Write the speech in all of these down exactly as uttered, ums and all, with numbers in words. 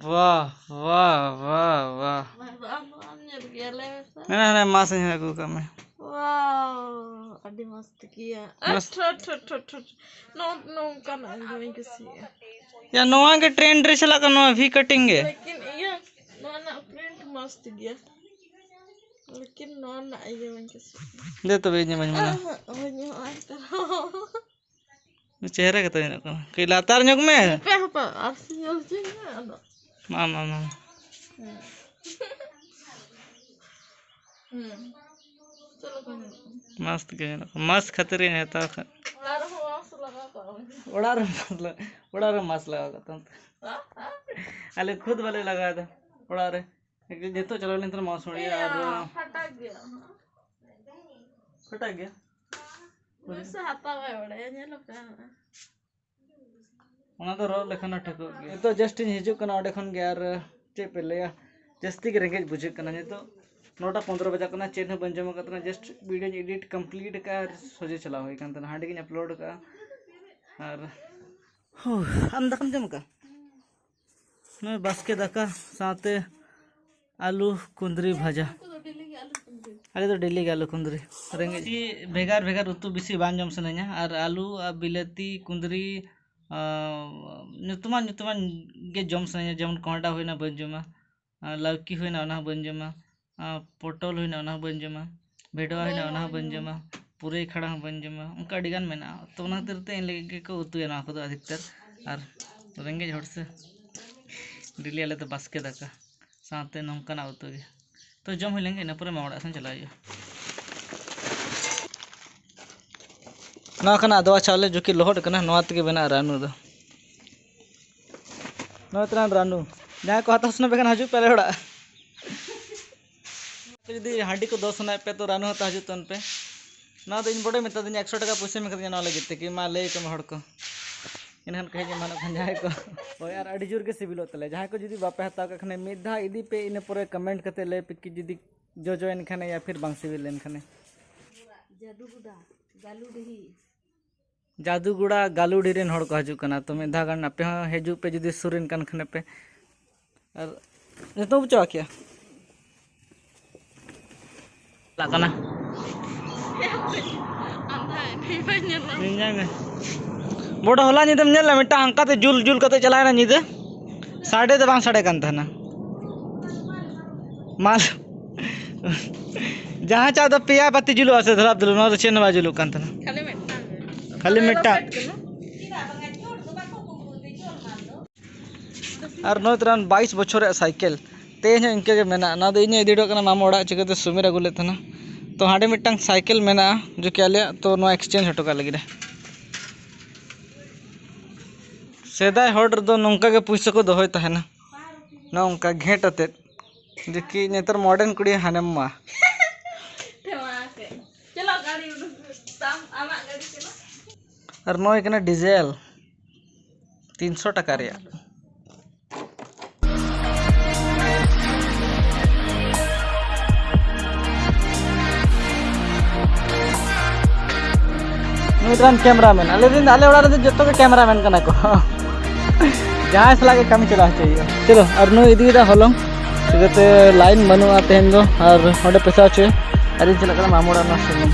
ᱵᱟᱦ, ᱵᱟᱦ, ᱵᱟᱦ, ᱵᱟᱦ᱾ ᱟᱢ, ᱟᱢ ᱧᱮᱞ ᱜᱮᱭᱟ, ᱞᱟᱹᱭ ᱢᱮᱥᱮ᱾ ᱦᱮᱸ, ᱦᱮᱸ, ᱢᱟᱥᱮ ᱟᱹᱜᱩ ᱠᱟᱜ ᱢᱮ᱾ ᱣᱟᱣ, ᱟᱹᱰᱤ ᱢᱚᱡᱽ ᱛᱮᱠᱮᱭᱟ᱾ ᱢᱚᱡᱽ᱾ ᱴᱷᱚ, ᱴᱷᱚ, ᱴᱷᱚ, ᱴᱷᱚ, ᱴᱷᱚ᱾ ᱱᱚ-, ᱱᱚᱝᱠᱟᱱᱟᱜ ᱤᱧ ᱫᱚ ᱵᱟᱹᱧ ᱠᱩᱥᱤᱭᱟᱜᱼᱟ᱾ ᱭᱟ, ᱱᱚᱣᱟ ᱜᱮ trend ᱨᱮ ᱪᱟᱞᱟᱜ ᱠᱟᱱᱟ, ᱱᱚᱣᱟ V cutting ᱜᱮ᱾ ᱞᱮᱠᱤᱱ ᱤᱭᱟᱹ, ᱱᱚᱣᱟ ᱨᱮᱱᱟᱜ print ᱢᱚᱡᱽ ᱜᱮᱭᱟ᱾ ᱞᱮᱠᱤᱱ ᱱᱚᱣᱟ ᱨᱮᱱᱟᱜ ᱤᱭᱟᱹ ᱵᱟᱹᱧ ᱠᱩᱥᱤᱭᱟᱜᱼᱟ᱾ ᱫᱮ ᱛᱚᱵᱮ, ᱤᱧ ᱦᱚᱸ ᱵᱟᱹᱧ ᱢᱮᱱᱟ᱾ ᱟᱦᱟ, ᱵᱟᱹᱧ ᱮᱢᱚᱜᱼᱟ ᱮᱱᱛᱮ ᱨᱮᱦᱚᱸ᱾ ᱪᱮᱦᱨᱟ ᱜᱮᱛᱚ ᱧᱮᱞᱚᱜ ᱠᱟᱱᱟ᱾ ᱠᱟᱹᱡ ᱞᱟᱛᱟᱨ ᱧᱚᱜ ᱢᱮ᱾ ᱦᱟᱯᱮ, ᱦᱟᱯᱮ, ᱟᱨᱥᱤ ᱧᱮᱞ ᱦᱚᱪᱚᱧ ᱢᱮ, ᱟᱫᱚ᱾ ᱢᱟ, ᱢᱟ, ᱢᱟ᱾ ᱦᱮᱸ᱾ ᱦᱮᱸ᱾ ᱪᱮᱫ ᱞᱮᱠᱟ ᱧᱮᱞᱚᱜ ᱠᱟᱱᱟ? ᱢᱟᱥᱛ ᱜᱮ ᱧᱮᱞᱚᱜ ᱠᱟᱱᱟ᱾ ᱢᱟᱥᱛ ᱠᱷᱟᱹᱛᱤᱨ ᱜᱤᱧ ᱦᱟᱛᱟᱣ ᱠᱷᱟᱱ᱾ ᱚᱲᱟᱜ ᱨᱮᱦᱚᱸ ᱢᱟᱥᱠ ᱞᱟᱜᱟᱣ ᱠᱟᱜ ᱢᱮ᱾ ᱚᱲᱟᱜ ᱨᱮ ᱢᱟᱥᱠ ᱞᱟ-, ᱚᱲᱟᱜ ᱨᱮ ᱢᱟᱥᱠ ᱞᱟᱜᱟᱣ ᱠᱟᱜ ᱛᱟᱢ ᱛᱮ᱾ ᱟᱞᱮ ᱠᱷᱩᱫ ᱵᱟᱞᱮ ᱞᱟᱜᱟᱣ ᱮᱫᱟ ᱚᱲᱟᱜ ᱨᱮ᱾ ᱱᱤᱛᱚᱜ ᱪᱟᱞᱟᱣ ᱞᱮᱱ ᱛᱟᱦᱮᱱᱟ ᱢᱟᱥᱠ ᱦᱚᱲ ᱤᱭᱟᱹ ᱟᱨ ᱯᱷᱟᱴᱟᱜ ᱜᱮᱭᱟ᱾ ᱯᱷᱟᱴᱟᱜ ᱜᱮᱭᱟ? ᱵᱮᱥ ᱦᱟᱛᱟᱣ ᱵᱟᱭ ᱵᱟᱲᱟᱭᱟ, ᱧᱮᱞ ᱯᱮ᱾ ᱚᱱᱟ ᱫᱚ ᱨᱚᱜ ᱞᱮᱠᱷᱟᱱ ᱦᱚᱸ ᱴᱷᱤᱠᱚᱜ ᱜᱮᱭᱟ᱾ ᱱᱤᱛᱚᱜ just ᱤᱧ ᱦᱤᱡᱩᱜ ᱠᱟᱱᱟ ᱚᱸᱰᱮ ᱠᱷᱚᱱ ᱜᱮ, ᱟᱨ ᱪᱮᱫ ᱯᱮ ᱞᱟᱹᱭᱟ, ᱡᱟᱹᱥᱛᱤ ᱜᱮ ᱨᱮᱸᱜᱮᱡ ᱵᱩᱡᱷᱟᱹᱜ ᱠᱟᱱᱟ᱾ ᱱᱤᱛᱚᱜ ᱱᱚᱴᱟ ᱯᱚᱱᱫᱽᱨᱚ ᱵᱟᱡᱟᱜ ᱠᱟᱱᱟ, ᱪᱮᱫ ᱦᱚᱸ ᱵᱟᱹᱧ ᱡᱚᱢ ᱟᱠᱟᱫ ᱛᱟᱦᱮᱱᱟ, just video ᱧ edit complete ᱟᱠᱟᱫᱼᱟ ᱟᱨ ᱥᱚᱡᱷᱮ ᱪᱟᱞᱟᱣ ᱦᱩᱭ ᱠᱟᱱ ᱛᱟᱦᱮᱱᱟ᱾ ᱦᱟᱸᱰᱮ ᱜᱤᱧ upload ᱟᱠᱟᱫᱼᱟ᱾ ᱟᱨ ᱦᱳ, ᱟᱢ ᱫᱟᱠᱟᱢ ᱡᱚᱢ ᱟᱠᱟᱫᱼᱟ? ᱱᱚᱜᱼᱚᱭ ᱵᱟᱥᱠᱮ ᱫᱟᱠᱟ ᱥᱟᱶᱛᱮ ᱟᱹᱞᱩ ᱠᱩᱸᱫᱽᱨᱤ ᱵᱷᱟᱡᱟ᱾ ᱟᱞᱮ ᱫᱚ daily ᱜᱮ ᱟᱹᱞᱩ ᱠᱩᱸᱫᱽᱨᱤ᱾ ᱨᱮᱸᱜᱮᱡ ᱵᱷᱮᱜᱟᱨ ᱵᱷᱮᱜᱟᱨ ᱩᱛᱩ ᱵᱮᱥᱤ ᱵᱟᱝ ᱡᱚᱢ ᱥᱟᱱᱟᱧᱟ, ᱟᱨ ᱟᱹᱞᱩ ᱟᱨ ᱵᱤᱞᱟᱹᱛᱤ, ᱠᱩᱸᱫᱽᱨᱤ, ᱟᱸ, ᱧᱩᱛᱩᱢᱟᱱ ᱧᱩᱛᱩᱢᱟᱱ ᱜᱮ ᱡᱚᱢ ᱥᱟᱱᱟᱧᱟ, ᱡᱮᱢᱚᱱ ᱠᱚᱸᱦᱰᱟ ᱦᱩᱭᱱᱟ, ᱵᱟᱹᱧ ᱡᱚᱢᱟ, ᱟᱨ ᱞᱟᱹᱣᱠᱤ ᱦᱩᱭᱱᱟ, ᱚᱱᱟ ᱦᱚᱸ ᱵᱟᱹᱧ ᱡᱚᱢᱟ, ᱟᱨ ᱯᱚᱴᱚᱞ ᱦᱩᱭᱱᱟ, ᱚᱱᱟ ᱦᱚᱸ ᱵᱟᱹᱧ ᱡᱚᱢᱟ, ᱵᱷᱮᱰᱣᱟ ᱦᱩᱭᱱᱟ, ᱚᱱᱟ ᱦᱚᱸ ᱵᱟᱹᱧ ᱡᱚᱢᱟ, ᱯᱩᱨᱟᱹᱭ ᱠᱷᱟᱲᱟ ᱦᱚᱸ ᱵᱟᱹᱧ ᱡᱚᱢᱟ, ᱚᱱᱠᱟ ᱟᱹᱰᱤ ᱜᱟᱱ ᱢᱮᱱᱟᱜᱼᱟ᱾ ᱛᱚ, ᱚᱱᱟ ᱠᱷᱟᱹᱛᱤᱨ ᱛᱮ ᱤᱧ ᱞᱟᱹᱜᱤᱫ ᱜᱮᱠᱚ ᱩᱛᱩᱭᱟ ᱱᱚᱣᱟ ᱠᱚᱫᱚ ᱟᱹᱫᱷᱤᱠᱛᱟᱨ᱾ ᱟᱨ ᱨᱮᱸᱜᱮᱡ ᱦᱚᱲ ᱥᱮ, daily ᱟᱞᱮ ᱫᱚ ᱵᱟᱥᱠᱮ ᱫᱟᱠᱟ ᱥᱟᱶᱛᱮ ᱱᱚᱝᱠᱟᱱᱟᱜ ᱩᱛᱩ ᱜᱮ᱾ ᱛᱚ, ᱡᱚᱢ ᱦᱩᱭ ᱞᱮᱱ ᱜᱮ, ᱤᱱᱟᱹ ᱯᱚᱨᱮ ᱢᱟ ᱚᱲᱟᱜ ᱥᱮᱱ ᱪᱟᱞᱟᱜ ᱦᱩᱭᱩᱜᱼᱟ᱾ ᱱᱚᱣᱟ ᱠᱟᱱᱟ ᱟᱫᱽᱣᱟ ᱪᱟᱣᱞᱮ, ᱡᱚᱠᱤ ᱞᱚᱦᱚᱫ ᱠᱟᱱᱟ, ᱱᱚᱣᱟ ᱛᱮᱜᱮ ᱵᱮᱱᱟᱜᱼᱟ ᱨᱟᱱᱩ ᱫᱚ᱾ ᱱᱚᱣᱟ ᱛᱮᱱᱟᱜ ᱨᱟᱱᱩ, ᱡᱟᱦᱟᱸᱭ ᱠᱚ ᱦᱟᱛᱟᱣ ᱥᱟᱱᱟ ᱯᱮ ᱠᱷᱟᱱ, ᱦᱤᱡᱩᱜ ᱯᱮ ᱟᱞᱮ ᱚᱲᱟᱜ᱾ ᱡᱩᱫᱤ ᱦᱟᱺᱰᱤ ᱠᱚ ᱫᱚ ᱥᱟᱱᱟᱭᱮᱫ ᱯᱮ, ᱛᱚ ᱨᱟᱱᱩ ᱦᱟᱛᱟᱣ ᱦᱤᱡᱩᱜ ᱛᱟᱵᱚᱱ ᱯᱮ᱾ ᱱᱚᱣᱟ ᱫᱚ ᱤᱧ ᱵᱚᱰᱮ ᱢᱮᱛᱟ ᱫᱤᱧᱟ, ᱮᱠᱥᱚ ᱴᱟᱠᱟ ᱯᱚᱭᱥᱟᱧ ᱮᱢ ᱠᱟᱫᱤᱧᱟ ᱱᱚᱣᱟ ᱞᱟᱹᱜᱤᱫ ᱛᱮ, ᱠᱤ ᱢᱟ ᱞᱟᱹᱭ ᱟᱠᱚ ᱢᱮ ᱦᱚᱲ ᱠᱚ᱾ ᱮᱱᱠᱷᱟᱱ ᱠᱚ ᱦᱮᱡ ᱮᱢᱟᱱᱚᱜ ᱠᱷᱟᱱ ᱡᱟᱦᱟᱸᱭ ᱠᱚ᱾ ᱦᱳᱭ, ᱟᱨ ᱟᱹᱰᱤ ᱡᱳᱨ ᱜᱮ ᱥᱤᱵᱤᱞᱚᱜ ᱛᱟᱞᱮᱭᱟ᱾ ᱡᱟᱦᱟᱸᱭ ᱠᱚ ᱡᱩᱫᱤ ᱵᱟᱯᱮ ᱦᱟᱛᱟᱣ ᱠᱟᱜ ᱠᱷᱟᱱ, ᱢᱤᱫ ᱫᱷᱟᱣ ᱤᱫᱤ ᱯᱮ, ᱤᱱᱟᱹ ᱯᱚᱨᱮ comment ᱠᱟᱛᱮ ᱞᱟᱹᱭ ᱯᱮ ᱠᱤ ᱡᱩᱫᱤ ᱡᱚᱡᱚᱭᱮᱱ ᱠᱷᱟᱱ ᱭᱟ ᱯᱷᱤᱨ ᱵᱟᱝ ᱥᱤᱵᱤᱞ ᱞᱮᱱ ᱠᱷᱟᱱᱮ᱾ ᱡᱟᱫᱩᱜᱩᱰᱟ, ᱜᱟᱞᱩᱰᱤᱦᱤ᱾ ᱡᱟᱫᱩᱜᱩᱲᱟ ᱜᱟᱞᱩᱰᱤ ᱨᱮᱱ ᱦᱚᱲ ᱠᱚ ᱦᱤᱡᱩᱜ ᱠᱟᱱᱟ, ᱛᱚ ᱢᱤᱫ ᱫᱷᱟᱣ ᱜᱟᱱ ᱟᱯᱮ ᱦᱚᱸ ᱦᱤᱡᱩᱜ ᱯᱮ, ᱡᱩᱫᱤ ᱥᱩᱨ ᱨᱮᱱ ᱠᱟᱱ ᱠᱷᱟᱱ ᱯᱮ᱾ ᱟᱨ ᱡᱚᱛᱚ ᱵᱚ ᱪᱟᱵᱟ ᱠᱮᱜᱼᱟ᱾ ᱪᱟᱞᱟᱜ ᱠᱟᱱᱟ᱾ ᱟᱸᱫᱷᱟ ᱮᱱᱟᱹᱧ, ᱵᱟᱹᱧ ᱧᱮᱞ ᱧᱟᱢ ᱢᱮ᱾ ᱵᱚᱰ ᱦᱚᱞᱟ ᱧᱤᱫᱟᱹᱢ ᱧᱮᱞ ᱞᱮᱫᱟ? ᱢᱤᱫᱴᱟᱝ ᱦᱟᱱᱠᱟᱛᱮ ᱡᱩᱞ ᱡᱩᱞ ᱠᱟᱛᱮ ᱪᱟᱞᱟᱣᱮᱱᱟ ᱧᱤᱫᱟᱹ, ᱥᱟᱰᱮ ᱫᱚ ᱵᱟᱝ ᱥᱟᱰᱮ ᱠᱟᱱ ᱛᱟᱦᱮᱱᱟ᱾ ᱢᱟ ᱡᱟᱦᱟᱸ ᱪᱟ ᱫᱚ ᱯᱮᱭᱟ ᱵᱟᱹᱛᱤ ᱡᱩᱞᱩᱜᱼᱟ ᱥᱮ ᱫᱷᱟᱯ ᱫᱷᱩᱯ, ᱱᱚᱣᱟ ᱫᱚ ᱪᱮᱫ ᱦᱚᱸ ᱵᱟᱭ ᱡᱩᱞᱩᱜ ᱠᱟᱱ ᱛᱟᱦᱮᱱᱟ᱾ ᱠᱷᱟᱹᱞᱤ ᱢᱤᱫᱴᱟᱝ ᱜᱮ᱾ ᱠᱷᱟᱹᱞᱤ ᱢᱤᱫᱴᱟᱝ᱾ ᱟᱨ ᱱᱚᱜᱼᱚᱭ ᱛᱚᱨᱟᱱ ᱵᱟᱭᱤᱥ ᱵᱚᱪᱷᱚᱨ ᱨᱮᱭᱟᱜ ᱥᱟᱭᱠᱮᱞ ᱛᱮᱦᱮᱧ ᱦᱚᱸ ᱤᱱᱠᱟᱹ ᱜᱮ ᱢᱮᱱᱟᱜᱼᱟ᱾ ᱱᱚᱣᱟ ᱫᱚ ᱤᱧ ᱤᱫᱤ ᱦᱚᱴᱚ ᱠᱟᱱᱟ ᱢᱟᱢᱟ ᱚᱲᱟᱜ, ᱪᱤᱠᱟᱹᱛᱮ ᱥᱩᱢᱤᱨ ᱟᱹᱜᱩ ᱞᱮᱫ ᱛᱟᱦᱮᱱᱟ᱾ ᱛᱚ ᱦᱟᱸᱰᱮ ᱢᱤᱫᱴᱟᱝ ᱥᱟᱭᱠᱮᱞ ᱢᱮᱱᱟᱜᱼᱟ, ᱡᱚ ᱠᱤ ᱟᱞᱮᱭᱟᱜ, ᱛᱚ ᱱᱚᱣᱟ exchange ᱦᱚᱴᱚ ᱠᱟᱜ ᱞᱟᱹᱜᱤᱫ ᱨᱮ᱾ ᱥᱮᱫᱟᱭ ᱦᱚᱲ ᱨᱮᱫᱚ ᱱᱚᱝᱠᱟ ᱜᱮ ᱯᱩᱭᱥᱟᱹ ᱠᱚ ᱫᱚᱦᱚᱭ ᱛᱟᱦᱮᱱᱟ, ᱱᱚᱝᱠᱟ ᱜᱷᱮᱸᱴ ᱟᱛᱮᱫ, ᱡᱮ ᱠᱤ ᱱᱮᱛᱟᱨ modern ᱠᱩᱲᱤ ᱦᱟᱱᱮᱢ ᱢᱟ᱾ ᱪᱚᱞᱚ ᱜᱟᱹᱰᱤ ᱩᱰᱩᱠ ᱛᱟᱢ, ᱟᱢᱟᱜ ᱜᱟᱹᱰᱤ ᱪᱚᱞᱚ᱾ ᱟᱨ ᱱᱚᱜᱼᱚᱭ ᱠᱟᱱᱟ diesel, ᱛᱤᱱᱥᱚ ᱴᱟᱠᱟ ᱨᱮᱭᱟᱜ᱾ ᱱᱩᱭ ᱫᱚ cameraman᱾ ᱟᱞᱮ ᱨᱮᱱ, ᱟᱞᱮ ᱚᱲᱟᱜ ᱨᱮᱫᱚ ᱡᱚᱛᱚ ᱜᱮ cameraman ᱠᱟᱱᱟ ᱠᱚ᱾ ᱡᱟᱦᱟᱸᱭ ᱥᱟᱞᱟᱜ ᱜᱮ ᱠᱟᱹᱢᱤ ᱪᱟᱞᱟᱣ ᱦᱚᱪᱚᱭ ᱦᱩᱭᱩᱜᱼᱟ᱾ ᱪᱚᱞᱚ, ᱟᱨ ᱱᱩᱭ ᱤᱫᱤᱭᱮᱫᱟ ᱦᱚᱞᱚᱝ᱾ ᱪᱤᱠᱟᱹᱛᱮ line ᱵᱟᱹᱱᱩᱜᱼᱟ ᱛᱮᱦᱮᱧ ᱫᱚ, ᱟᱨ ᱚᱸᱰᱮ ᱯᱮᱥᱟ ᱦᱚᱪᱚᱭ ᱟᱨᱤᱧ ᱪᱟᱞᱟᱜ ᱠᱟᱱᱟ ᱢᱟᱢᱚ ᱚᱲᱟᱜ ᱨᱮᱱᱟᱜ ᱥᱩᱱᱩᱢ᱾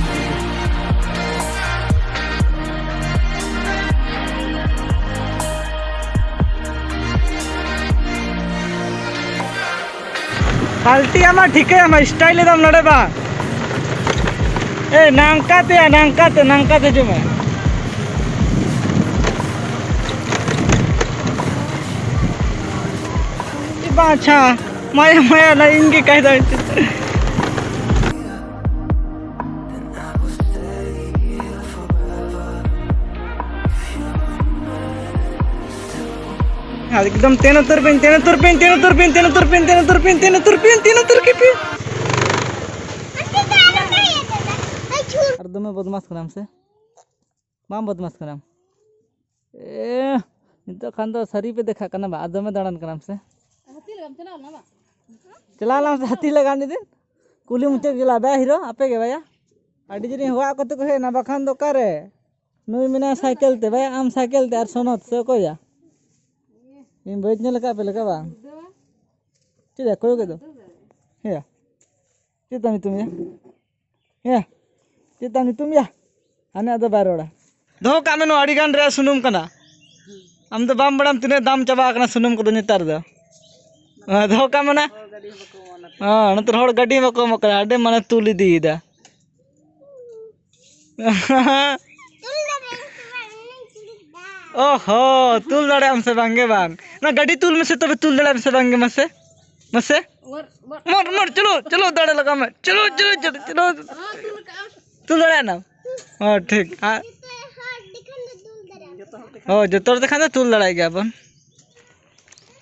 ᱯᱟᱞᱴᱤ ᱟᱢᱟ ᱴᱷᱤᱠᱟᱹᱭ ᱟᱢᱟ, style ᱮᱫᱟᱢ ᱱᱚᱰᱮ ᱵᱟ᱾ ᱮ, ᱱᱟᱝᱠᱟ ᱛᱮᱭᱟ, ᱱᱟᱝᱠᱟ ᱛᱮ, ᱱᱟᱝᱠᱟ ᱛᱮ ᱦᱤᱡᱩᱜ ᱢᱮ᱾ ᱮ ᱵᱟ, ᱟᱪᱪᱷᱟ, ᱢᱟᱭᱟ, ᱢᱟᱭᱟ, ᱱᱟ ᱤᱧ ᱜᱮ ᱠᱟᱭᱫᱟ᱾ ᱮᱠᱫᱚᱢ ᱛᱮᱱ ᱩᱛᱟᱹᱨ ᱯᱮᱱ, ᱛᱮᱱ ᱩᱛᱟᱹᱨ ᱯᱮᱱ, ᱛᱮᱱ ᱩᱛᱟᱹᱨ ᱯᱮᱱ, ᱛᱮᱱ ᱩᱛᱟᱹᱨ ᱯᱮᱱ, ᱛᱮᱱ ᱩᱛᱟᱹᱨ ᱯᱮᱱ, ᱛᱮᱱ ᱩᱛᱟᱹᱨ ᱠᱮᱯᱮ᱾ ᱟᱨ ᱫᱚᱢᱮ ᱵᱚᱫᱢᱟᱥ ᱠᱟᱱᱟᱢ ᱥᱮ? ᱵᱟᱢ ᱵᱚᱫᱢᱟᱥ ᱠᱟᱱᱟᱢ? ᱮ, ᱱᱤᱛᱚᱜ ᱠᱷᱟᱱ ᱫᱚ ᱥᱟᱹᱨᱤ ᱯᱮ ᱫᱮᱠᱷᱟᱜ ᱠᱟᱱᱟ ᱵᱟ, ᱟᱨ ᱫᱚᱢᱮ ᱫᱟᱬᱟᱱ ᱠᱟᱱᱟᱢ ᱥᱮ? ᱦᱟᱹᱛᱤ ᱞᱟᱜᱟᱢ ᱪᱟᱞᱟᱣ ᱞᱮᱱᱟ ᱵᱟ? ᱪᱟᱞᱟᱣ ᱞᱮᱱᱟᱢ ᱥᱮ ᱦᱟᱹᱛᱤ ᱞᱟᱜᱟ ᱢᱤᱫ ᱫᱤᱱ? ᱠᱩᱞᱦᱤ ᱢᱩᱪᱟᱹᱫ ᱜᱮᱞᱟ ᱵᱮ ᱦᱤᱨᱳ, ᱟᱯᱮ ᱜᱮ ᱵᱟᱭᱟ? ᱟᱹᱰᱤ ᱡᱳᱨᱤᱧ ᱦᱚᱦᱚᱣᱟᱫ ᱠᱚᱛᱮ ᱠᱚ ᱦᱮᱡ ᱮᱱᱟ, ᱵᱟᱠᱷᱟᱱ ᱫᱚ ᱚᱠᱟᱨᱮ? ᱱᱩᱭ ᱢᱮᱱᱟᱭᱟ ᱥᱟᱭᱠᱮᱞ ᱛᱮ, ᱵᱟᱭᱟ ᱟᱢ ᱥᱟᱭᱠᱮᱞ ᱛᱮ ᱟᱨ ᱥᱚᱱᱚᱛ ᱥᱮ ᱚᱠᱚᱭᱟ? ᱤᱧ ᱵᱟᱹᱧ ᱧᱮᱞ ᱟᱠᱟᱫ ᱯᱮ ᱞᱮᱠᱟ ᱵᱟᱝ? ᱪᱮᱫ ᱠᱚᱭᱚᱜ ᱜᱮ ᱫᱚ? ᱦᱮᱸᱭᱟ᱾ ᱪᱮᱫ ᱛᱟᱢ ᱧᱩᱛᱩᱢ ᱭᱟ? ᱦᱮᱸᱭᱟ᱾ ᱪᱮᱫ ᱛᱟᱢ ᱧᱩᱛᱩᱢ ᱭᱟ? ᱦᱟᱱᱮ ᱟᱫᱚ ᱵᱟᱭ ᱨᱚᱲᱟ᱾ ᱫᱚᱦᱚ ᱠᱟᱜ ᱢᱮ, ᱱᱚᱣᱟ ᱟᱹᱰᱤ ᱜᱟᱱ ᱨᱮᱭᱟᱜ ᱥᱩᱱᱩᱢ ᱠᱟᱱᱟ᱾ ᱟᱢ ᱫᱚ ᱵᱟᱢ ᱵᱟᱲᱟᱭᱟᱢ ᱛᱤᱱᱟᱹᱜ ᱫᱟᱢ ᱪᱟᱵᱟ ᱟᱠᱟᱱᱟ ᱥᱩᱱᱩᱢ ᱠᱚᱫᱚ ᱱᱮᱛᱟᱨ ᱫᱚ᱾ ᱦᱮᱸ, ᱫᱚᱦᱚ ᱠᱟᱜ ᱢᱮ ᱱᱟ᱾ ᱦᱮᱸ, ᱱᱚᱛᱮ ᱦᱚᱲ ᱜᱟᱹᱰᱤ ᱦᱚᱸ ᱵᱟᱠᱚ ᱮᱢᱚᱜ ᱠᱟᱱᱟ, ᱟᱹᱰᱤ ᱢᱟᱱᱮ ᱛᱩᱞ ᱤᱫᱤᱭᱮᱫᱟ᱾ ᱚᱦᱚ, ᱛᱩᱞ ᱫᱟᱲᱮᱭᱟᱜ ᱟᱢ ᱥᱮ ᱵᱟᱝ ᱜᱮ ᱵᱟᱝ? ᱚᱱᱟ ᱜᱟᱹᱰᱤ ᱛᱩᱞ ᱢᱮᱥᱮ ᱛᱚᱵᱮ, ᱛᱩᱞ ᱫᱟᱲᱮᱭᱟᱜ ᱟᱢ ᱥᱮ ᱵᱟᱝ ᱜᱮ ᱢᱟᱥᱮ? ᱢᱟᱥᱮ? ᱢᱚᱨ, ᱢᱚᱨ, ᱪᱚᱞᱚ, ᱪᱚᱞᱚ, ᱫᱟᱲᱮ ᱞᱟᱜᱟᱣ ᱢᱮ᱾ ᱪᱚᱞᱚ, ᱪᱚᱞᱚ, ᱪᱚᱞᱚ, ᱪᱚᱞᱚ᱾ ᱛᱩᱞ ᱫᱟᱲᱮᱭᱟᱜ ᱟᱢ? ᱦᱚᱸ, ᱴᱷᱤᱠ᱾ ᱟᱨ ᱦᱚᱸ, ᱡᱚᱛᱚ ᱦᱚᱲ ᱛᱮᱠᱷᱟᱱ ᱫᱚ ᱛᱩᱞ ᱫᱟᱲᱮᱭᱟᱜ ᱜᱮᱭᱟ ᱵᱚᱱ᱾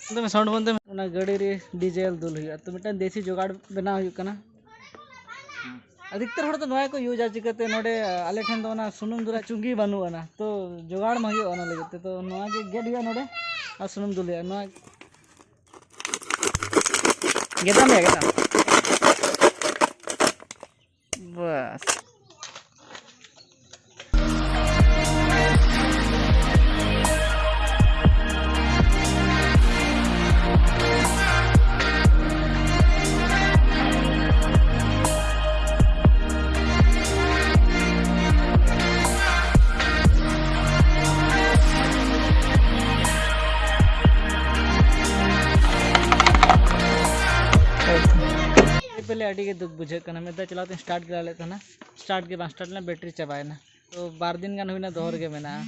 ᱵᱚᱱᱫᱚ ᱢᱮ, sound ᱵᱚᱱᱫᱚ ᱢᱮ᱾ ᱚᱱᱟ ᱜᱟᱹᱰᱤ ᱨᱮ ᱰᱤᱡᱮᱞ ᱫᱩᱞ ᱦᱩᱭᱩᱜᱼᱟ, ᱛᱚ ᱢᱤᱫᱴᱟᱝ ᱫᱮᱥᱤ ᱡᱚᱜᱟᱲ ᱵᱮᱱᱟᱣ ᱦᱩᱭᱩᱜ ᱠᱟᱱᱟ᱾ ᱟᱫᱷᱤᱠᱛᱟᱨ ᱦᱚᱲ ᱫᱚ ᱱᱚᱣᱟ ᱜᱮᱠᱚ ᱤᱭᱩᱡᱟ, ᱪᱤᱠᱟᱹᱛᱮ ᱱᱚᱰᱮ ᱟᱞᱮ ᱴᱷᱮᱱ ᱫᱚ ᱚᱱᱟ ᱥᱩᱱᱩᱢ ᱫᱩᱞᱟᱜ ᱪᱩᱸᱜᱤ ᱵᱟᱹᱱᱩᱜ ᱟᱱᱟ, ᱛᱚ ᱡᱚᱜᱟᱲ ᱢᱟ ᱦᱩᱭᱩᱜᱼᱟ ᱚᱱᱟ ᱞᱟᱹᱜᱤᱫ ᱛᱮ, ᱛᱚ ᱱᱚᱣᱟ ᱜᱮ ᱜᱮᱫ ᱦᱩᱭᱩᱜᱼᱟ ᱱᱚᱰᱮ ᱟᱨ ᱥᱩᱱᱩᱢ ᱫᱩᱞ ᱦᱩᱭᱩᱜᱼᱟ᱾ ᱱᱚᱣᱟ ᱜᱮᱫᱟᱢ ᱭᱟ, ᱜᱮᱫᱟᱢ᱾ ᱵᱟᱥ᱾ ᱯᱮᱞᱮ ᱟᱹᱰᱤ ᱜᱮ ᱫᱩᱠ ᱵᱩᱡᱷᱟᱹᱜ ᱠᱟᱱᱟ᱾ ᱢᱤᱫ ᱫᱷᱟᱣ ᱪᱟᱞᱟᱣ ᱛᱮ start ᱜᱮ ᱞᱮᱫ ᱛᱟᱦᱮᱱᱟ, start ᱜᱮ ᱵᱟᱝ start ᱞᱮᱱᱟ, ᱵᱮᱴᱨᱤ ᱪᱟᱵᱟᱭᱮᱱᱟ᱾ ᱛᱚ ᱵᱟᱨ ᱫᱤᱱ ᱜᱟᱱ ᱦᱩᱭᱱᱟ ᱫᱚᱦᱚ ᱨᱮᱜᱮ ᱢᱮᱱᱟᱜᱼᱟ᱾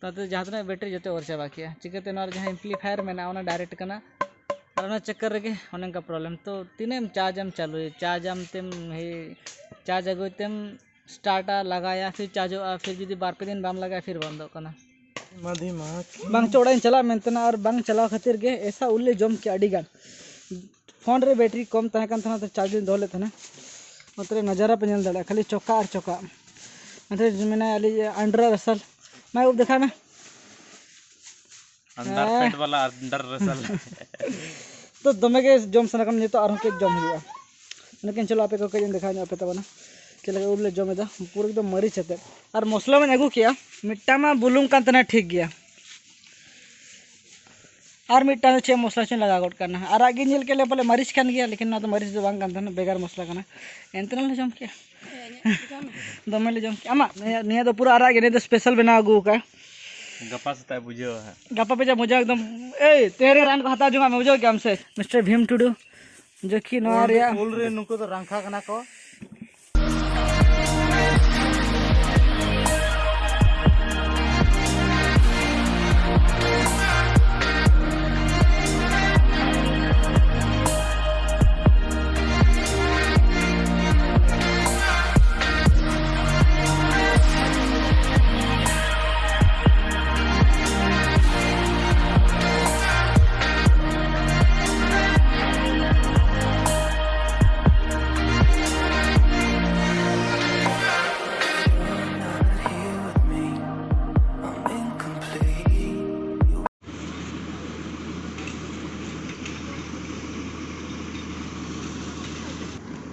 ᱛᱟᱛᱮ ᱡᱟᱦᱟᱸ ᱛᱤᱱᱟᱹᱜ ᱵᱮᱴᱨᱤ ᱡᱚᱛᱚ ᱚᱨ ᱪᱟᱵᱟ ᱠᱮᱜᱼᱟ᱾ ᱪᱤᱠᱟᱹᱛᱮ ᱱᱚᱣᱟ ᱨᱮ ᱡᱟᱦᱟᱸ amplifier ᱢᱮᱱᱟᱜᱼᱟ, ᱚᱱᱟ direct ᱠᱟᱱᱟ, ᱟᱨ ᱚᱱᱟ ᱪᱟᱠᱠᱟᱨ ᱨᱮᱜᱮ ᱚᱱᱮ ᱚᱱᱠᱟ problem᱾ ᱛᱚ ᱛᱤᱱᱟᱹᱜ ᱮᱢ charge ᱮᱢ ᱪᱟᱹᱞᱩᱭᱟ, charge ᱟᱢ ᱛᱮᱢ, ᱦᱮ, charge ᱟᱹᱜᱩᱭ ᱛᱮᱢ, startᱟ, ᱞᱟᱜᱟᱭᱟ, ᱯᱷᱤᱨ chargeᱚᱜᱼᱟ, ᱯᱷᱤᱨ ᱡᱩᱫᱤ ᱵᱟᱨ ᱯᱮ ᱫᱤᱱ ᱵᱟᱢ ᱞᱟᱜᱟᱭᱟ, ᱯᱷᱤᱨ ᱵᱚᱱᱫᱚᱜ ᱠᱟᱱᱟ᱾ ᱢᱟᱫᱷᱤ ᱢᱟᱠᱷᱤ᱾ ᱵᱟᱝ ᱪᱚ ᱚᱲᱟᱜ ᱤᱧ ᱪᱟᱞᱟᱜ ᱢᱮᱱᱛᱮ ᱱᱟ, ᱟᱨ ᱵᱟᱝ ᱪᱟᱞᱟᱣ ᱠᱷᱟᱹᱛᱤᱨ ᱜᱮ ᱮᱥᱟ ᱩᱞ ᱞᱮ ᱡᱚᱢ ᱠᱮᱜᱼᱟ ᱟᱹᱰᱤ ᱜᱟᱱ᱾ ᱯᱷᱳᱱ ᱨᱮ ᱵᱮᱴᱨᱤ ᱠᱚᱢ ᱛᱟᱦᱮᱸ ᱠᱟᱱ ᱛᱟᱦᱮᱱᱟ, ᱛᱚ ᱪᱟᱨᱡᱽ ᱨᱤᱧ ᱫᱚᱦᱚ ᱞᱮᱫ ᱛᱟᱦᱮᱱᱟ᱾ ᱱᱚᱛᱮ ᱨᱮ ᱱᱟᱡᱟᱨᱟ ᱯᱮ ᱧᱮᱞ ᱫᱟᱲᱮᱭᱟᱜᱼᱟ, ᱠᱷᱟᱹᱞᱤ ᱪᱚᱠᱟᱜ ᱟᱨ ᱪᱚᱠᱟᱜ᱾ ᱱᱚᱛᱮ ᱨᱮ ᱢᱮᱱᱟᱭᱟ ᱟᱞᱮ ᱟᱱᱰᱨᱟ ᱨᱟᱥᱮᱞ, ᱢᱟᱭ ᱩᱵ ᱫᱮᱠᱷᱟᱭ ᱢᱮ᱾ ᱟᱱᱰᱟᱨ ᱦᱮᱸ᱾ ᱯᱮᱱᱴ ᱵᱟᱞᱟ ᱟᱱᱰᱟᱨ ᱨᱟᱥᱮᱞ᱾ ᱛᱚ ᱫᱚᱢᱮ ᱜᱮ ᱡᱚᱢ ᱥᱟᱱᱟ ᱠᱟᱱᱟ ᱱᱤᱛᱚᱜ, ᱟᱨᱦᱚᱸ ᱠᱟᱹᱡ ᱡᱚᱢ ᱦᱩᱭᱩᱜᱼᱟ᱾ ᱞᱮᱠᱤᱱ ᱪᱚᱞᱚ ᱟᱯᱮ ᱠᱚ ᱠᱟᱹᱡ ᱤᱧ ᱫᱮᱠᱷᱟᱣ ᱧᱚᱜ ᱟᱯᱮ ᱛᱟᱵᱚᱱᱟ ᱪᱮᱫ ᱞᱮᱠᱟ ᱩᱞ ᱞᱮ ᱡᱚᱢ ᱮᱫᱟ, ᱯᱩᱨᱟᱹ ᱮᱠᱫᱚᱢ ᱢᱟᱹᱨᱤᱪ ᱟᱛᱮᱫ᱾ ᱟᱨ ᱢᱚᱥᱞᱟ ᱢᱟᱧ ᱟᱹᱜᱩ ᱠᱮᱜᱼᱟ, ᱢᱤᱫᱴᱟᱝ ᱢᱟ ᱵᱩᱞᱩᱝ ᱠᱟᱱ ᱛᱟᱦᱮᱱᱟ, ᱴᱷᱤᱠ ᱜᱮᱭᱟ᱾ ᱟᱨ ᱢᱤᱫᱴᱟᱝ ᱪᱮᱫ ᱢᱚᱥᱞᱟ ᱪᱚᱧ ᱞᱟᱜᱟᱣ ᱜᱚᱫ ᱠᱟᱜᱼᱟ᱾ ᱟᱨᱟᱜ ᱜᱮ ᱧᱮᱞ ᱠᱮᱫ ᱞᱮ ᱵᱚᱞᱮ ᱢᱟᱹᱨᱤᱪ ᱠᱟᱱ ᱜᱮᱭᱟ, ᱞᱮᱠᱤᱱ ᱱᱚᱣᱟ ᱫᱚ ᱢᱟᱹᱨᱤᱪ ᱫᱚ ᱵᱟᱝ ᱠᱟᱱ ᱛᱟᱦᱮᱱᱟ, ᱵᱷᱮᱜᱟᱨ ᱢᱚᱥᱞᱟ ᱠᱟᱱᱟ᱾ ᱮᱱᱛᱮ ᱨᱮᱦᱚᱸ ᱞᱮ ᱡᱚᱢ ᱠᱮᱜᱼᱟ᱾ ᱫᱚᱢᱮ ᱞᱮ ᱡᱚᱢ ᱠᱮᱜᱼᱟ᱾ ᱟᱢᱟᱜ ᱱᱤᱭᱟᱹ, ᱱᱤᱭᱟᱹ ᱫᱚ ᱯᱩᱨᱟᱹ ᱟᱨᱟᱜ ᱜᱮ, ᱱᱤᱭᱟᱹ ᱫᱚ ᱥᱯᱮᱥᱟᱞ ᱵᱮᱱᱟᱣ ᱟᱹᱜᱩ ᱟᱠᱟᱫᱼᱟ᱾ ᱜᱟᱯᱟ ᱥᱮᱛᱟᱜ ᱵᱩᱡᱷᱟᱹᱣᱟ ᱦᱟᱸᱜ᱾ ᱜᱟᱯᱟ ᱯᱮ ᱡᱟ ᱢᱚᱡᱟ ᱮᱠᱫᱚᱢ᱾ ᱮᱭ, ᱛᱮᱦᱮᱧ ᱨᱮ ᱨᱟᱱ ᱠᱚ ᱦᱟᱛᱟᱣ ᱡᱚᱝᱟᱜ ᱢᱮ, ᱵᱩᱡᱷᱟᱹᱣ ᱠᱮᱜᱼᱟᱢ ᱥᱮ? ᱢᱤᱥᱴᱟᱨ ᱵᱷᱤᱢ ᱴᱩᱰᱩ, ᱡᱚᱠᱷᱤ ᱱᱚᱣᱟ ᱩᱞ ᱨᱮ, ᱨᱮᱭᱟᱜ ᱩᱞ ᱨᱮ ᱱᱩᱠᱩ ᱫᱚ ᱨᱟᱝᱠᱷᱟ ᱠᱟᱱᱟ ᱠᱚ᱾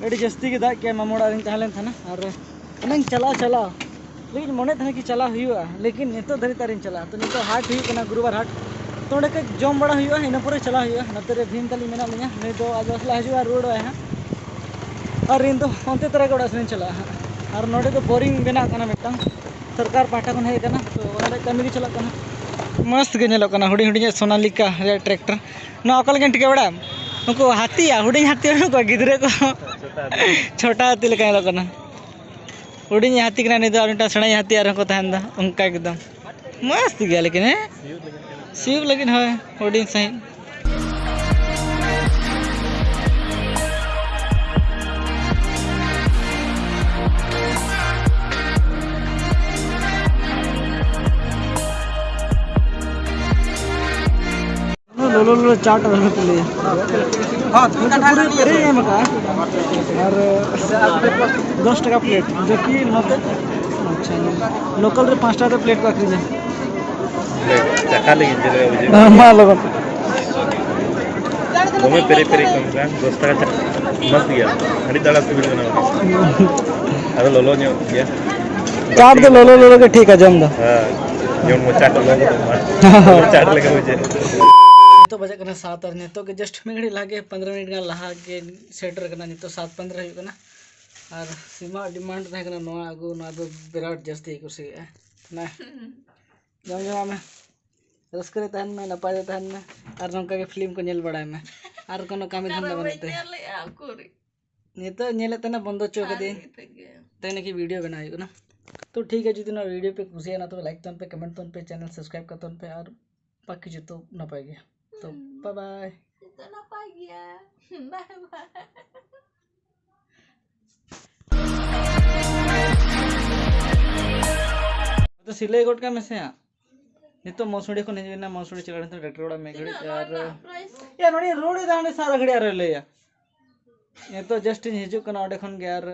ᱟᱹᱰᱤ ᱡᱟᱹᱥᱛᱤ ᱜᱮ ᱫᱟᱜ ᱠᱮᱜᱼᱟ, ᱢᱟᱢᱟ ᱚᱲᱟᱜ ᱨᱤᱧ ᱛᱟᱦᱮᱸ ᱞᱮᱱ ᱛᱟᱦᱮᱱᱟ, ᱟᱨ ᱚᱱᱟᱧ ᱪᱟᱞᱟᱜᱼᱟ, ᱪᱟᱞᱟᱜᱼᱟ ᱞᱟᱹᱜᱤᱫ ᱢᱚᱱᱮ ᱛᱟᱦᱮᱸ ᱠᱤ ᱪᱟᱞᱟᱜ ᱦᱩᱭᱩᱜᱼᱟ, ᱞᱮᱠᱤᱱ ᱱᱤᱛᱚᱜ ᱫᱷᱟᱹᱨᱤᱡ ᱛᱮ ᱟᱹᱣᱨᱤᱧ ᱪᱟᱞᱟᱜᱼᱟ᱾ ᱛᱚ ᱱᱤᱛᱚᱜ ᱦᱟᱴ ᱦᱩᱭᱩᱜ ᱠᱟᱱᱟ, ᱜᱩᱨᱩᱵᱟᱨ ᱦᱟᱴ, ᱛᱚ ᱚᱸᱰᱮ ᱠᱟᱹᱡ ᱡᱚᱢ ᱵᱟᱲᱟ ᱦᱩᱭᱩᱜᱼᱟ, ᱤᱱᱟᱹ ᱯᱚᱨᱮ ᱪᱟᱞᱟᱜ ᱦᱩᱭᱩᱜᱼᱟ᱾ ᱱᱚᱛᱮ ᱨᱮ ᱵᱷᱤᱢ ᱛᱟᱹᱞᱤᱧ ᱢᱮᱱᱟᱜ ᱞᱤᱧᱟ, ᱱᱩᱭ ᱫᱚ ᱟᱡ ᱵᱟᱵᱟ ᱥᱟᱞᱟᱜ ᱦᱤᱡᱩᱜᱼᱟ, ᱨᱩᱣᱟᱹᱲᱚᱜᱼᱟᱭ ᱦᱟᱸᱜ᱾ ᱟᱨ ᱤᱧ ᱫᱚ ᱚᱱᱛᱮ ᱛᱚᱨᱟ ᱜᱮ ᱚᱲᱟᱜ ᱥᱮᱫ ᱤᱧ ᱪᱟᱞᱟᱜᱼᱟ ᱦᱟᱸᱜ᱾ ᱟᱨ ᱱᱚᱰᱮ ᱫᱚ ᱵᱳᱨᱤᱝ ᱵᱮᱱᱟᱜ ᱠᱟᱱᱟ ᱢᱤᱫᱴᱟᱝ, ᱥᱚᱨᱠᱟᱨ ᱯᱟᱦᱴᱟ ᱠᱷᱚᱱ ᱦᱮᱡ ᱟᱠᱟᱱᱟ, ᱛᱚ ᱚᱱᱟ ᱨᱮᱭᱟᱜ ᱠᱟᱹᱢᱤ ᱜᱮ ᱪᱟᱞᱟᱜ ᱠᱟᱱᱟ᱾ ᱢᱚᱥᱛ ᱜᱮ ᱧᱮᱞᱚᱜ ᱠᱟᱱᱟ, ᱦᱩᱰᱤᱧ ᱦᱩᱰᱤᱧᱟᱜ ᱥᱳᱱᱟᱞᱤᱠᱟ ᱨᱮᱭᱟᱜ ᱴᱨᱟᱠᱴᱟᱨ᱾ ᱱᱚᱣᱟ ᱚᱠᱟ ᱞᱮᱠᱟᱱ ᱴᱷᱤᱠᱟᱹ ᱵᱟᱲᱟᱭᱟᱢ? ᱩᱱᱠᱩ ᱦᱟᱹᱛᱤᱭᱟ, ᱦᱩᱰᱤᱧ ᱦᱟᱹᱛᱤ ᱵᱟᱹᱱᱩᱜ ᱠᱚᱣᱟ, ᱜᱤᱫᱽᱨᱟᱹ ᱠᱚ᱾ ᱪᱷᱳᱴᱟ ᱦᱟᱹᱛᱤ ᱞᱮᱠᱟ ᱧᱮᱞᱚᱜ ᱠᱟᱱᱟ᱾ ᱦᱩᱰᱤᱧ ᱦᱟᱹᱛᱤ ᱠᱟᱱᱟ ᱱᱩᱭ ᱫᱚ, ᱟᱨ ᱢᱤᱫᱴᱟᱝ ᱥᱮᱬᱟᱭᱤᱡ ᱦᱟᱹᱛᱤ ᱟᱨᱦᱚᱸ ᱠᱚ ᱛᱟᱦᱮᱱ ᱫᱚ, ᱚᱱᱠᱟ ᱮᱠᱫᱚᱢ᱾ ᱢᱚᱥᱛ ᱜᱮᱭᱟ ᱞᱮᱠᱤᱱ, ᱦᱮᱸ? ᱥᱤᱭᱳᱜ ᱞᱟᱹᱜᱤᱫ, ᱦᱳᱭ, ᱦᱩᱰᱤᱧ ᱥᱟᱺᱦᱤᱡ᱾ ᱞᱚᱞᱚ ᱞᱚᱞᱚ ᱪᱟᱴ ᱟᱨ ᱯᱮ ᱞᱟᱹᱭᱟ᱾ ᱦᱚᱸ, ᱫᱩ ᱠᱟᱴᱷᱟ ᱯᱩᱨᱟᱹ ᱨᱮᱱᱟᱜ ᱯᱮᱨᱮᱡ ᱮᱢ ᱟᱠᱟᱫᱼᱟ᱾ ᱟᱨ ᱫᱚᱥ ᱴᱟᱠᱟ ᱯᱞᱮᱴ, ᱡᱚᱠᱤ ᱱᱚᱛᱮ, ᱟᱪᱪᱷᱟ, ᱞᱳᱠᱟᱞ ᱨᱮ ᱯᱟᱸᱪ ᱴᱟᱠᱟ ᱛᱮ ᱯᱞᱮᱴ ᱠᱚ ᱟᱹᱠᱷᱨᱤᱧᱟ᱾ ᱪᱟᱠᱷᱟ ᱞᱟᱹᱜᱤᱫ ᱪᱮᱫ ᱞᱮᱠᱟ ᱵᱩᱡᱷᱟᱹᱜ ᱠᱟᱱᱟ? ᱢᱟ ᱞᱚᱜᱚᱱ᱾ ᱫᱚᱢᱮ ᱯᱮᱨᱮᱡ ᱯᱮᱨᱮᱡ ᱠᱚ ᱮᱢ ᱠᱟᱱᱟ, ᱫᱚᱥ ᱴᱟᱠᱟ ᱪᱟ-, ᱢᱚᱡᱽ ᱜᱮᱭᱟ, ᱟᱹᱰᱤ ᱫᱟᱲᱟ ᱥᱤᱵᱤᱞ ᱠᱟᱱᱟ᱾ ᱟᱫᱚ ᱞᱚᱞᱚ ᱧᱚᱜ ᱜᱮᱭᱟ᱾ ᱪᱟᱴ ᱫᱚ ᱞᱚᱞᱚ ᱞᱚᱞᱚ ᱜᱮ ᱴᱷᱤᱠᱟ ᱡᱚᱢ ᱫᱚ᱾ ᱦᱮᱸ, ᱡᱮᱢᱚᱱ ᱢᱚᱪᱟ ᱠᱚ ᱞᱚᱞᱚ ᱜᱚᱫᱚᱜ ᱢᱟ᱾ ᱪᱟᱴ ᱞᱮᱠᱟ ᱵᱩᱡᱷᱟᱹᱜ᱾ ᱱᱤᱛᱚᱜ ᱵᱟᱡᱟᱜ ᱠᱟᱱᱟ ᱥᱟᱛ, ᱟᱨ ᱱᱤᱛᱚᱜ ᱜᱮ just ᱢᱤᱫ ᱜᱷᱟᱹᱲᱤᱡ ᱞᱟᱦᱟ ᱜᱮ, ᱯᱚᱱᱫᱽᱨᱚ ᱢᱤᱱᱤᱴ ᱜᱟᱱ ᱞᱟᱦᱟ ᱜᱮ ᱥᱮᱴᱮᱨ ᱠᱟᱱᱟ᱾ ᱱᱤᱛᱚᱜ ᱥᱟᱛ ᱯᱚᱱᱫᱽᱨᱚ ᱦᱩᱭᱩᱜ ᱠᱟᱱᱟ᱾ ᱟᱨ ᱥᱤᱢᱟᱣᱟᱜ ᱰᱤᱢᱟᱱᱰ ᱛᱟᱦᱮᱸ ᱠᱟᱱᱟ ᱱᱚᱣᱟ ᱟᱹᱜᱩ, ᱱᱚᱣᱟ ᱫᱚ ᱵᱤᱨᱟᱴ ᱡᱟᱹᱥᱛᱤ ᱜᱮ ᱠᱩᱥᱤᱭᱟᱜᱼᱟ᱾ ᱡᱚᱢ ᱡᱚᱢᱟᱜ ᱢᱮ, ᱨᱟᱹᱥᱠᱟᱹ ᱨᱮ ᱛᱟᱦᱮᱱ ᱢᱮ, ᱱᱟᱯᱟᱭ ᱨᱮ ᱛᱟᱦᱮᱱ ᱢᱮ, ᱟᱨ ᱱᱚᱝᱠᱟ ᱜᱮ ᱯᱷᱤᱞᱢ ᱠᱚ ᱧᱮᱞ ᱵᱟᱲᱟᱭ ᱢᱮ᱾ ᱟᱨ ᱠᱳᱱᱳ ᱠᱟᱹᱢᱤ ᱫᱷᱟᱱᱫᱟ ᱵᱟᱹᱱᱩᱜ ᱛᱮ᱾ ᱱᱤᱛᱚᱜ ᱧᱮᱞᱮᱫ ᱛᱟᱦᱮᱱᱟ, ᱵᱚᱱᱫᱚ ᱦᱚᱪᱚ ᱠᱟᱫᱟᱹᱧ᱾ ᱛᱮᱦᱮᱧ ᱱᱟᱠᱤ ᱵᱷᱤᱰᱤᱭᱳ ᱵᱮᱱᱟᱣ ᱦᱩᱭᱩᱜ ᱠᱟᱱᱟ᱾ ᱛᱚ ᱴᱷᱤᱠ ᱜᱮᱭᱟ, ᱡᱩᱫᱤ ᱱᱚᱣᱟ ᱵᱷᱤᱰᱤᱭᱳ ᱯᱮ ᱠᱩᱥᱤᱭᱟᱜᱼᱟ, ᱛᱚᱵᱮ ᱞᱟᱭᱤᱠ ᱛᱟᱵᱚᱱ ᱯᱮ, ᱠᱚᱢᱮᱱᱴ ᱛᱟᱵᱚᱱ ᱯᱮ, ᱪᱮᱱᱮᱞ ᱥᱟᱵᱥᱠᱨᱟᱭᱤᱵ ᱠᱟᱛᱟᱵᱚᱱ ᱯᱮ, ᱟᱨ ᱵᱟᱠᱤ ᱡᱚᱛᱚ ᱱᱟᱯᱟᱭ ᱜᱮ᱾ ᱛᱚ ᱵᱟᱭ ᱵᱟᱭ᱾ ᱡᱚᱛᱚ ᱱᱟᱯᱟᱭ ᱜᱮᱭᱟ᱾ ᱵᱟᱭ ᱵᱟᱭ᱾ ᱛᱚ ᱥᱤᱞᱟᱹᱭ ᱜᱚᱫ ᱠᱟᱜ ᱢᱮᱥᱮ ᱦᱟᱸᱜ᱾ ᱱᱤᱛᱚᱜ ᱢᱚᱥᱩᱲᱤ ᱠᱷᱚᱱ ᱦᱤᱡᱩᱜ ᱮᱱᱟ, ᱢᱚᱥᱩᱲᱤ ᱪᱟᱞᱟᱣ ᱱᱤᱛᱚᱜ ᱰᱟᱠᱛᱟᱨ ᱚᱲᱟᱜ ᱢᱤᱫ ᱜᱷᱟᱹᱲᱤᱡ ᱟᱨ ᱭᱟ, ᱱᱚᱰᱮ ᱨᱚᱲ ᱮᱫᱟ, ᱦᱟᱸᱰᱮ ᱥᱟᱨᱟ ᱜᱷᱟᱹᱲᱤᱡ ᱟᱨᱚᱭ ᱞᱟᱹᱭᱟ᱾ ᱱᱤᱛᱚᱜ just ᱤᱧ ᱦᱤᱡᱩᱜ ᱠᱟᱱᱟ ᱚᱸᱰᱮ ᱠᱷᱚᱱ ᱜᱮ ᱟᱨ